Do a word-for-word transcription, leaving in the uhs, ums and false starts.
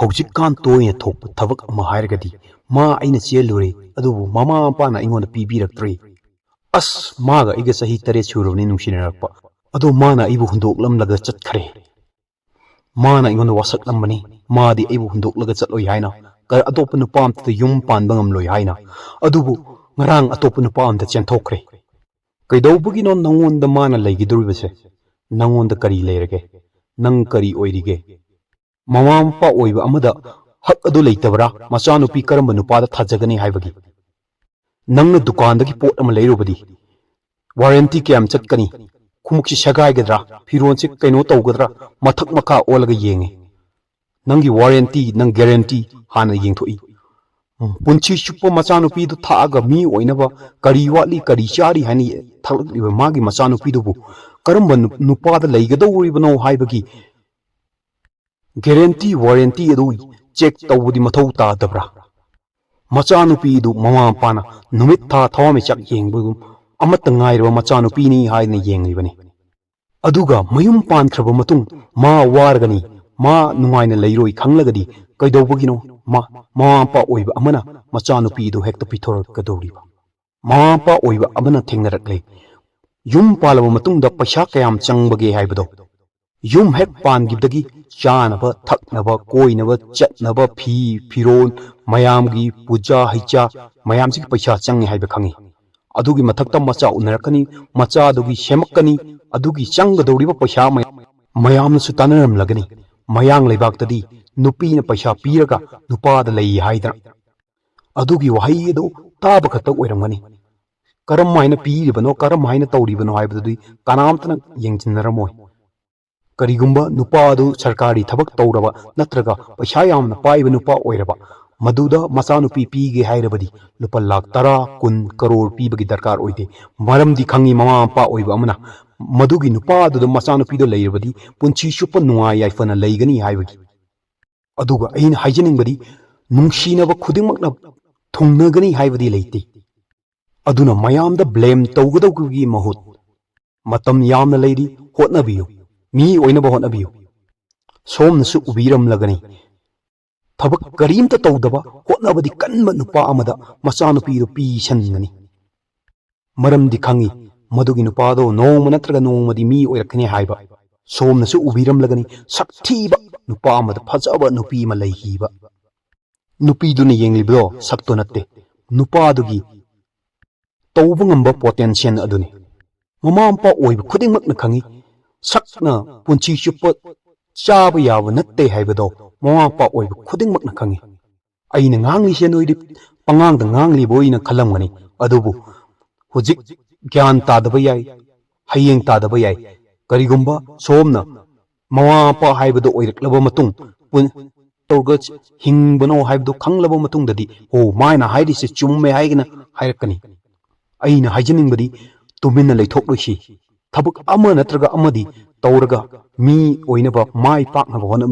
ꯍꯧꯖꯤꯛꯀꯥꯟ ꯇꯣꯏꯅ ꯊꯣꯛꯄ ꯊꯕꯛ ꯑꯃ ꯍꯥꯏꯔꯒꯗꯤ, ꯃꯥ ꯑꯩꯅ ꯆꯦꯜꯂꯨꯔꯦ, ꯑꯗꯨꯕꯨ ꯃꯃꯥ ꯃꯄꯥꯅ ꯑꯩꯉꯣꯟꯗ ꯄꯤꯕꯤꯔꯛꯇ꯭ꯔꯦ꯫ ꯑꯁ, ꯃꯥꯒ ꯑꯩꯒ ꯆꯍꯤ ꯇꯔꯦꯠ ꯁꯨꯔꯕꯅꯤ ꯅꯨꯡꯁꯤꯅꯔꯛꯄ, ꯑꯗꯣ ꯃꯥꯅ ꯑꯩꯕꯨ ꯍꯨꯟꯗꯣꯛꯂꯝꯂꯒ ꯆꯠꯈ꯭ꯔꯦ꯫ ꯃꯥꯅ ꯑꯩꯉꯣꯟꯗ ꯋꯥꯁꯛꯂꯝꯕꯅꯤ, ꯃꯥꯗꯤ ꯑꯩꯕꯨ ꯍꯨꯟꯗꯣꯛꯂꯒ ꯆꯠꯂꯣꯏ ꯍꯥꯏꯅ, ꯀ-, ꯑꯇꯣꯞꯄ ꯅꯨꯄꯥ ꯑꯃꯠꯇꯗ ꯌꯨꯝ ꯄꯥꯟꯕ ꯉꯝꯂꯣꯏ ꯍꯥꯏꯅ꯫ ꯑꯗꯨꯕꯨ ꯉꯔꯥꯡ ꯑꯇꯣꯞꯄ ꯅꯨꯄꯥ ꯑꯃꯗ ꯆꯦꯟꯊꯣꯛꯈ꯭ꯔꯦ꯫ ꯀꯩꯗꯧꯕꯒꯤꯅꯣ ꯅꯪꯉꯣꯟꯗ ꯃꯥꯅ ꯂꯩꯒꯗꯧꯔꯤꯕꯁꯦ? ꯅꯪꯉꯣꯟꯗ ꯀꯔꯤ ꯂꯩꯔꯒꯦ? ꯅꯪ ꯀꯔꯤ ꯑꯣꯏꯔꯤꯒꯦ? ꯃꯃꯥ ꯃꯄꯥ ꯑꯣꯏꯕ ꯑꯃꯗ ꯍꯛ ꯑꯗꯨ ꯂꯩꯇꯕ꯭ꯔꯥ? ꯃꯆꯥꯅꯨꯄꯤ ꯀꯔꯝꯕ ꯅꯨꯄꯥꯗ ꯊꯥꯖꯒꯅꯤ ꯍꯥꯏꯕꯒꯤ? ꯅꯪꯅ ꯗꯨꯀꯥꯟꯗꯒꯤ ꯄꯣꯠ ꯑꯃ ꯂꯩꯔꯨꯕꯗꯤ ꯋꯥꯔꯦꯟꯇꯤ ꯀꯌꯥꯝ ꯆꯠꯀꯅꯤ? ꯈꯣꯡꯎꯞꯁꯤ ꯁꯦꯒꯥꯏꯒꯗ꯭ꯔꯥ? ꯐꯤꯔꯣꯟꯁꯤ ꯀꯩꯅꯣ ꯇꯧꯒꯗ꯭ꯔꯥ? ꯃꯊꯛ ꯃꯈꯥ ꯑꯣꯜꯂꯒ ꯌꯦꯡꯉꯤ꯫ ꯅꯪꯒꯤ ꯋꯥꯔꯦꯟꯇꯤ, ꯅꯪ ꯒꯦꯔꯦꯟꯇꯤ ꯍꯥꯟꯅ ꯌꯦꯡꯊꯣꯛꯏ꯫ ꯎꯝ, ꯄꯨꯟꯁꯤ ꯆꯨꯞꯄ ꯃꯆꯥꯅꯨꯄꯤꯗꯨ ꯊꯥꯛꯑꯒ ꯃꯤ ꯑꯣꯏꯅꯕ ꯀꯔꯤ ꯋꯥꯠꯂꯤ, ꯀꯔꯤ ꯆꯥꯔꯤ ꯍꯥꯏꯅ ꯊꯥꯛꯂꯛꯂꯤꯕ ꯃꯥꯒꯤ ꯃꯆꯥꯅꯨꯄꯤꯗꯨꯕꯨ ꯀꯔꯝꯕ ꯅꯨ-, ꯅꯨꯄꯥꯗ ꯂꯩꯒꯗꯧꯔꯤꯕꯅꯣ ꯍꯥꯏꯕꯒꯤ ꯒꯦꯔꯦꯟꯇꯤ, ꯋꯥꯔꯦꯟꯇꯤ ꯑꯗꯨ ꯆꯦꯛ ꯇꯧꯕꯗꯤ ꯃꯊꯧ ꯇꯥꯗꯕ꯭ꯔꯥ? ꯃꯆꯥꯅꯨꯄꯤꯗꯨ ꯃꯃꯥ ꯃꯄꯥꯅ ꯅꯨꯃꯤꯠ ꯊꯥ ꯊꯋꯥꯟꯃꯤꯆꯥꯛ ꯌꯦꯡꯕꯒꯨꯝ ꯑꯃꯠꯇ ꯉꯥꯏꯔꯕ ꯃꯆꯥꯅꯨꯄꯤꯅꯤ ꯍꯥꯏꯅ ꯌꯦꯡꯂꯤꯕꯅꯤ꯫ ꯑꯗꯨꯒ ꯃꯌꯨꯝ ꯄꯥꯟꯈ꯭ꯔꯕ ꯃꯇꯨꯡ ꯃꯥ ꯋꯥꯔꯒꯅꯤ, ꯃꯥ ꯅꯨꯡꯉꯥꯏꯅ ꯂꯩꯔꯣꯏ ꯈꯪꯂꯒꯗꯤ ꯀꯩꯗꯧꯕꯒꯤꯅꯣ ꯃꯥ, ꯃꯃꯥ ꯃꯄꯥ ꯑꯣꯏꯕ ꯑꯃꯅ ꯃꯆꯥꯅꯨꯄꯤꯗꯨ ꯍꯦꯛꯇ ꯄꯤꯊꯣꯔꯛꯀꯗꯧꯔꯤꯕ? ꯃꯃꯥ ꯃꯄꯥ ꯑꯣꯏꯕ ꯑꯃꯅ ꯊꯦꯡꯅꯔꯛꯂꯦ꯫ ꯌꯨꯝ ꯄꯥꯜꯂꯕ ꯃꯇꯨꯡꯗ ꯄꯩꯁꯥ ꯀꯌꯥꯝ ꯆꯪꯕꯒꯦ ꯍꯥꯏꯕꯗꯣ꯫ ꯌꯨꯝ ꯍꯦꯛ ꯄꯥꯟꯈꯤꯕꯗꯒꯤ ꯆꯥꯅꯕ, ꯊꯛꯅꯕ, ꯀꯣꯏꯅꯕ, ꯆꯠꯅꯕ, ꯐꯤ, ꯐꯤꯔꯣꯜ, ꯃꯌꯥꯝꯒꯤ ꯄꯨꯖꯥ ꯍꯩꯖꯥ ꯃꯌꯥꯝꯁꯤꯒꯤ ꯄꯩꯁꯥ ꯆꯪꯉꯦ ꯍꯥꯏꯕ ꯈꯪꯉꯤ꯫ ꯑꯗꯨꯒꯤ ꯃꯊꯛꯇ ꯃꯆꯥ ꯎꯅꯔꯛꯀꯅꯤ, ꯃꯆꯥꯗꯨꯒꯤ ꯁꯦꯝꯃꯛꯀꯅꯤ, ꯑꯗꯨꯒꯤ ꯆꯪꯒꯗꯧꯔꯤꯕ ꯄꯩꯁꯥ ꯃꯌꯥꯝ, ꯃꯌꯥꯝꯅꯁꯨ ꯇꯥꯟꯅꯔꯝꯂꯒꯅꯤ꯫ ꯃꯌꯥꯡ ꯂꯩꯕꯥꯛꯇꯗꯤ ꯅꯨꯄꯤꯅ ꯄꯩꯁꯥ ꯄꯤꯔꯒ ꯅꯨꯄꯥꯗ ꯂꯩ ꯍꯥꯏꯗꯅ꯫ ꯑꯗꯨꯒꯤ ꯋꯥꯍꯩ ꯑꯗꯨ ꯇꯥꯕ ꯈꯛꯇ ꯑꯣꯏꯔꯝꯒꯅꯤ꯫ ꯀꯔꯝ ꯍꯥꯏꯅ ꯄꯤꯔꯤꯕꯅꯣ, ꯀꯔꯝ ꯍꯥꯏꯅ ꯇꯧꯔꯤꯕꯅꯣ ꯍꯥꯏꯕꯗꯨꯗꯤ ꯀꯅꯥꯝꯇꯅ ꯌꯦꯡꯁꯤꯟꯅꯔꯝꯃꯣꯏ꯫ ꯀꯔꯤꯒꯨꯝꯕ ꯅꯨꯄꯥ ꯑꯗꯨ ꯁꯔꯀꯥꯔꯤ ꯊꯕꯛ ꯇꯧꯔꯕ ꯅꯠꯇ꯭ꯔꯒ ꯄꯩꯁꯥ ꯌꯥꯝꯅ ꯄꯥꯏꯕ ꯅꯨꯄꯥ ꯑꯣꯏꯔꯕ, ꯃꯗꯨꯗ ꯃꯆꯥꯅꯨꯄꯤ ꯄꯤꯒꯦ ꯍꯥꯏꯔꯕꯗꯤ ꯂꯨꯄꯥ ꯂꯥꯈ ꯇꯔꯥ, ꯀꯨꯟ, ꯀꯔꯣꯔ ꯄꯤꯕꯒꯤ ꯗꯔꯀꯥꯔ ꯑꯣꯏꯗꯦ꯫ ꯃꯔꯝꯗꯤ ꯈꯪꯉꯤ ꯃꯃꯥ ꯃꯄꯥ ꯑꯣꯏꯕ ꯑꯃꯅ ꯃꯗꯨꯒꯤ ꯅꯨꯄꯥ ꯑꯗꯨꯗ ꯃꯆꯥꯅꯨꯄꯤꯗꯣ ꯂꯩꯔꯕꯗꯤ ꯄꯨꯟꯁꯤ ꯆꯨꯞꯄ ꯅꯨꯡꯉꯥꯏ ꯌꯥꯏꯐꯅ ꯂꯩꯒꯅꯤ ꯍꯥꯏꯕꯒꯤ꯫ ꯑꯗꯨꯒ ꯑꯩꯅ ꯍꯥꯏꯖꯅꯤꯡꯕꯗꯤ, ꯅꯨꯡꯁꯤꯅꯕ ꯈꯨꯗꯤꯡꯃꯛꯅ ꯊꯨꯡꯅꯒꯅꯤ ꯍꯥꯏꯕꯗꯤ ꯂꯩꯇꯦ꯫ ꯑꯗꯨꯅ ꯃꯌꯥꯝꯗ ꯕ꯭ꯂꯦꯝ ꯇꯧꯒꯗꯧꯕꯒꯤ ꯃꯍꯨꯠ, ꯃꯇꯝ ꯌꯥꯝꯅ ꯂꯩꯔꯤ, ꯍꯣꯠꯅꯕꯤꯌꯨ, ꯃꯤ ꯑꯣꯏꯅꯕ ꯍꯣꯠꯅꯕꯤꯌꯨ꯫ ꯁꯣꯝꯅꯁꯨ ꯎꯕꯤꯔꯝꯂꯒꯅꯤ, ꯊꯕꯛ ꯀꯔꯤꯝꯇ ꯇꯧꯗꯕ, ꯍꯣꯠꯅꯕꯗꯤ ꯀꯟꯕ ꯅꯨꯄꯥ ꯑꯃꯗ ꯃꯆꯥꯅꯨꯄꯤꯗꯨ ꯄꯤꯁꯟꯒꯅꯤ꯫ ꯃꯔꯝꯗꯤ ꯈꯪꯏ, ꯃꯗꯨꯒꯤ ꯅꯨꯄꯥꯗꯣ ꯅꯣꯡꯃ ꯅꯠꯇ꯭ꯔꯒ ꯅꯣꯡꯃꯗꯤ ꯃꯤ ꯑꯣꯏꯔꯛꯀꯅꯤ ꯍꯥꯏꯕ꯫ ꯁꯣꯝꯅꯁꯨ ꯎꯕꯤꯔꯝꯂꯒꯅꯤ, ꯁꯛ ꯊꯤꯕ ꯅꯨꯄꯥ ꯑꯃꯗ ꯐꯖꯕ ꯅꯨꯄꯤ ꯑꯃ ꯂꯩꯈꯤꯕ꯫ ꯅꯨꯄꯤꯗꯨꯅ ꯌꯦꯡꯂꯤꯕꯗꯣ ꯁꯛꯇꯣ ꯅꯠꯇꯦ, ꯅꯨꯄꯥꯗꯨꯒꯤ ꯇꯧꯕ ꯉꯝꯕ ꯄꯣꯇꯦꯟꯁꯤꯌꯦꯜ ꯑꯗꯨꯅꯤ꯫ ꯃꯃꯥ ꯃꯄꯥ ꯑꯣꯏꯕ ꯈꯨꯗꯤꯡꯃꯛꯅ ꯈꯪꯏ, ꯁꯛꯅ ꯄꯨꯟꯁꯤ ꯆꯨꯞꯄ ꯆꯥꯕ ꯌꯥꯕ ꯅꯠꯇꯦ ꯍꯥꯏꯕꯗꯣ ꯃꯃꯥ ꯃꯄꯥ ꯑꯣꯏꯕ ꯈꯨꯗꯤꯡꯃꯛꯅ ꯈꯪꯏ꯫ ꯑꯩꯅ ꯉꯥꯡꯂꯤꯁꯦ ꯅꯣꯏꯗꯤ ꯄꯉꯥꯡꯗ ꯉꯥꯡꯂꯤꯕ ꯑꯣꯏꯅ ꯈꯜꯂꯝꯒꯅꯤ, ꯑꯗꯨꯕꯨ ꯍꯧꯖꯤꯛ ꯒ꯭ꯌꯥꯟ ꯇꯥꯗꯕ ꯌꯥꯏ, ꯍꯌꯦꯡ ꯇꯥꯗꯕ ꯌꯥꯏ꯫ ꯀꯔꯤꯒꯨꯝꯕ ꯁꯣꯝꯅ ꯃꯃꯥ ꯃꯄꯥ ꯍꯥꯏꯕꯗꯣ ꯑꯣꯏꯔꯛꯂꯕ ꯃꯇꯨꯡ, ꯄꯨꯟ-, ꯇꯧꯔꯒ ꯍꯤꯡꯕꯅꯣ ꯍꯥꯏꯕꯗꯨ ꯈꯪꯂꯕ ꯃꯇꯨꯡꯗꯗꯤ, "ꯑꯣ, ꯃꯥꯅ ꯍꯥꯏꯔꯤꯁꯦ ꯆꯨꯝꯃꯦ" ꯍꯥꯏꯒꯅ ꯍꯥꯏꯔꯛꯀꯅꯤ꯫ ꯑꯩꯅ ꯍꯥꯏꯖꯅꯤꯡꯕꯗꯤ, ꯇꯨꯃꯤꯟꯅ ꯂꯩꯊꯣꯛꯂꯣꯏꯁꯤ꯫ ꯊꯕꯛ ꯑꯃ ꯅꯠꯇ꯭ꯔꯒ ꯑꯃꯗꯤ ꯇꯧꯔꯒ ꯃꯤ ꯑꯣꯏꯅꯕ, ꯃꯥꯏ ꯄꯥꯛꯅꯕ ꯍꯣꯠꯅꯃꯤꯟꯅꯁꯤ꯫